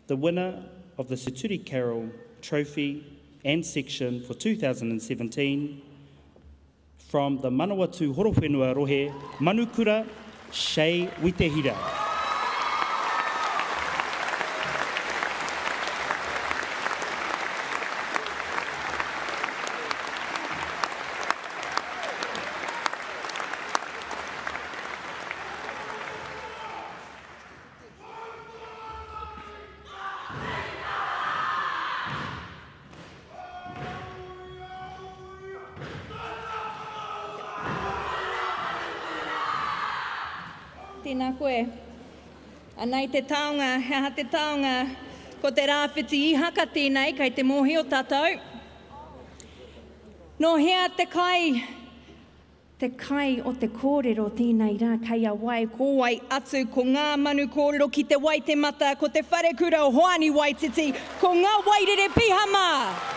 The winner of the Sir Turi Carroll Trophy and section for 2017 from the Manawatu Horowhenua Rohe Manukura Shea Witehira. Tēnā koe. Anei te taonga, he aha te taonga? Ko te Rāwhiti Ihaka tēnei, kei te mōhio tātou. Nō hea te kai? Te kai o te kōrero tēnei rā kei a wai, ko wai atu, ko ngā manu kōrero ki te Waitemata, ko te wharekura o Hoani Waititi, ko ngā wairere pihama!